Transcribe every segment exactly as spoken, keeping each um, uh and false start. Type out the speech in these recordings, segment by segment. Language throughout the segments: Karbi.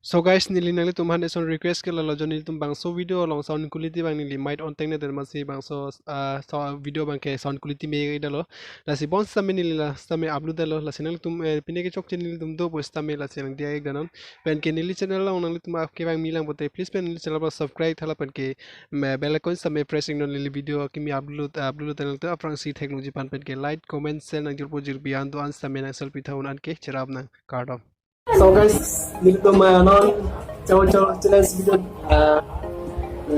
So guys, neli nanglitum aphan eson request ke lalo, jo nelitum bangso video along sound quality abang neli mic on tang ne den masi bangso, ah, so video abang ke sound quality me dalo. Lasi bonsitame neli la sitame upload dalo. Lasi nanglitum, eh, pine kechokche nelitum do pusitame lasi nangdiya-ik danon. Pen ke neli channel along nanglitum apke abang milang pote, please pen neli channel abang subscribe thala pen ke, mm, bell icon sitame press iknon, neli video kimi upload, upload nangtum aphrangsi theklongji aphan. Pen ke like, comment, share nangjirpo jirpi an do-an sitame nang selfie thaun an ke cherap nang, kardom. So guys, nelitum, eh, non chow chow challenge video, eh,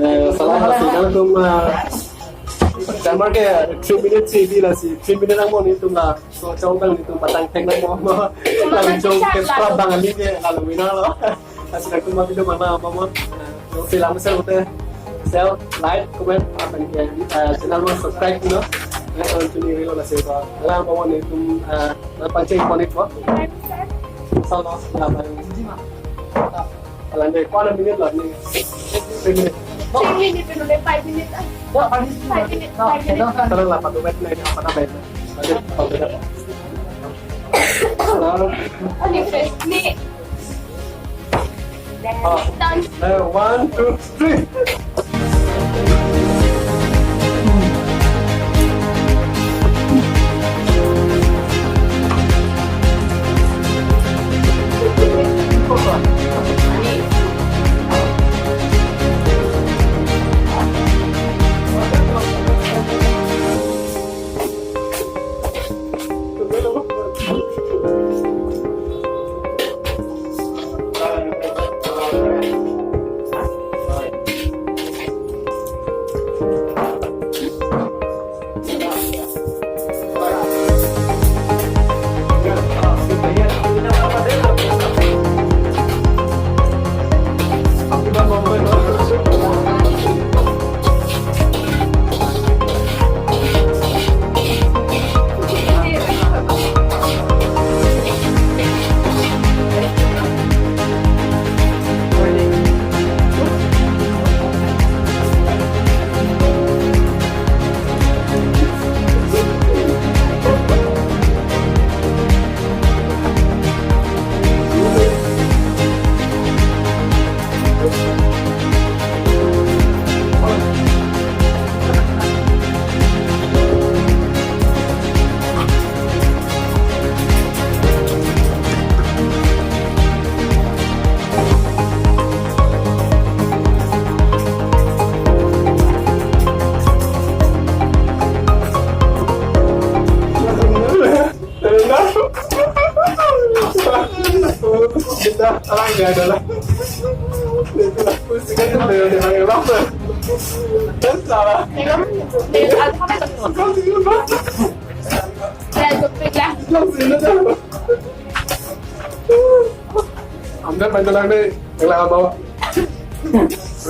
eh, salah lasi nangtum, eh, timer ke three minutes si di lasi, three minutes nang mo nelitum la. So chow abang nelitum patang thek nang mo. Lalu chow ke scrub abang ali ke lalu mina lo. Lasi nangtum ma video mana apa mo? Nang selam share pote, share, like, comment, pen ke, eh, channel mo subscribe, you know. Nang on tuni rilo lasi ba. Nang apa mo nelitum, eh, nang pangcheng connect mo. Salah, salah. Alam deh, kau enam minit lah ni. Three minutes. Three minutes, five minutes. Ah. Five minutes, five minutes. Salah lah, empat menit na ini apa namanya? Salah. Ini, ini. Ah. Done. Eh, one, two, three. Kita orang nggak ada lah. Itu lah, pusing aja, udah, udah, udah, udah. Dan salah. Langsung aja. Amdan panjalang deh, yang lama.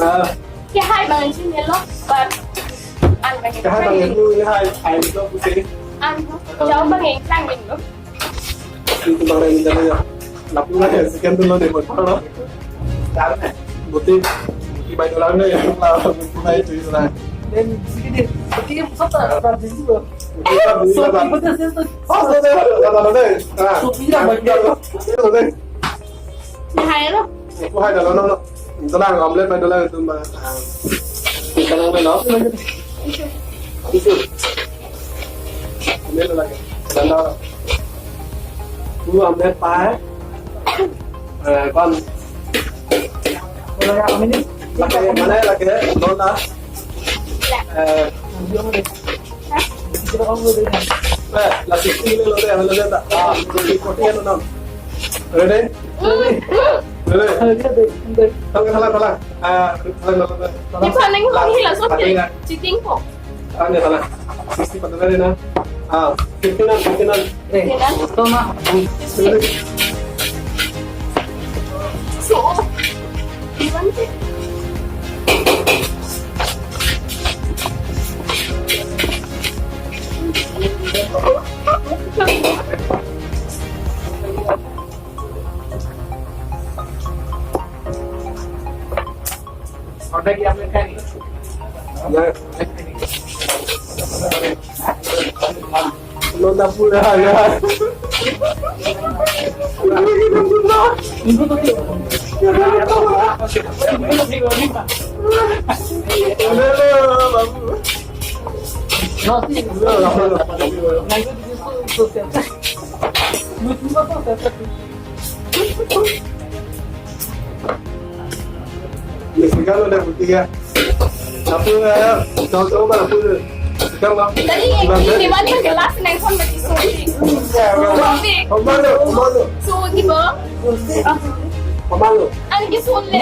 Nah. Kehai bang sini lo, but an bang. Kehai bang itu, ini hai, hai itu putih. An, jauh bang yang sang gitu. Itu bang yang jalan ya. Lapu lah ya, sekian dulu deh, buat lo. Buti, buti baik orang deh ya. Lah, buti baik itu lah. Dan sini deh, buti yang satu ada di situ. Buti apa, buti apa? Buti apa? Oh, sudah, sudah, sudah, sudah. Nah, sudah, sudah. Sudah, sudah. Hai lo. Aku hai dah lo, no, no. Ito lang, omelette ba ito lang, ito ba? Ah, ito lang ba, no? Ito. Omelette lagi. Ito lang. Two omelette pa hai. Eh, kon. Lagi, mana lagi? Lola. Eh, eh, la sixty lo deh, lo deh, ta. Ah, forty, forty lo, no. Ready? Ready? Thalang, thalang, thalang. Ah, thalang, thalang, thalang. Di paling hong hila so. Pating, ah. Cheating po. Ah, ini thalang. Sixty pa thalang na. Ah, fifty na, fifty na. Eh, toma. Ready? So, you want it? Order किया आपने क्या नहीं? Nonda pura ya. Mexican lo dah putih ya. Apa ya? Tahu-tahu mana pun. Sekarang lah. Tadi ini mana gelas nengkon mati suri. Komando, komando. So di ba? Komando. Ang gisun le.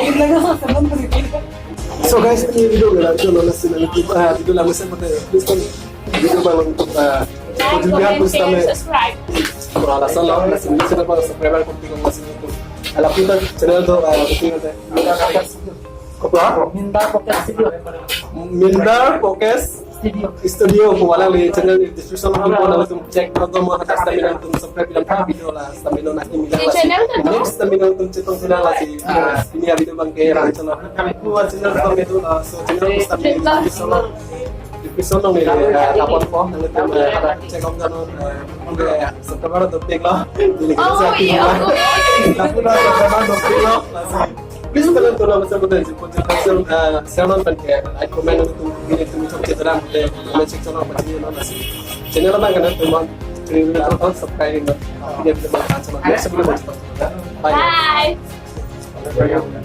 So guys, ini video nggak lanjut, lo nasi nanti, ah, video lama saya pakai. Please kan video bang untuk, ah, like, comment, share, subscribe. Wala salam, nasi ini sudah para subscriber, kunti kong nasi itu. Ala kita channel tu, ah, kunti kong. Apa? Minda Podcast Studio. Minda Podcast Studio. Studio, wala le channel di description lo, nanglitum check, atau mau ada stamina untuk subscribe, bilang video lah, stamina nanti bilang. Di lah channel tu. Next stamina untuk cetong bilang lah si. Ah, ini ya video bang ke, channel. Aku channel tu itu lah, so channel tu stamina description lo. Description lo ni, eh, dapat po, nanglitum, eh, ada check out kan, eh, udah subscriber tu pik lo. Jadi kita Oh, siap iya, lah. Aku dah subscriber tu pik lo. Lah si. Please, kalian tuh nama saya bukan sebut, eh, saya nonton kayak, like, comment, itu, ini, itu, itu, kita dalam, eh, comment section apa sih, nama sih. Channel apa kan, teman? Terima kasih, subscribe, ya, terima kasih. Next video, bye. Bye.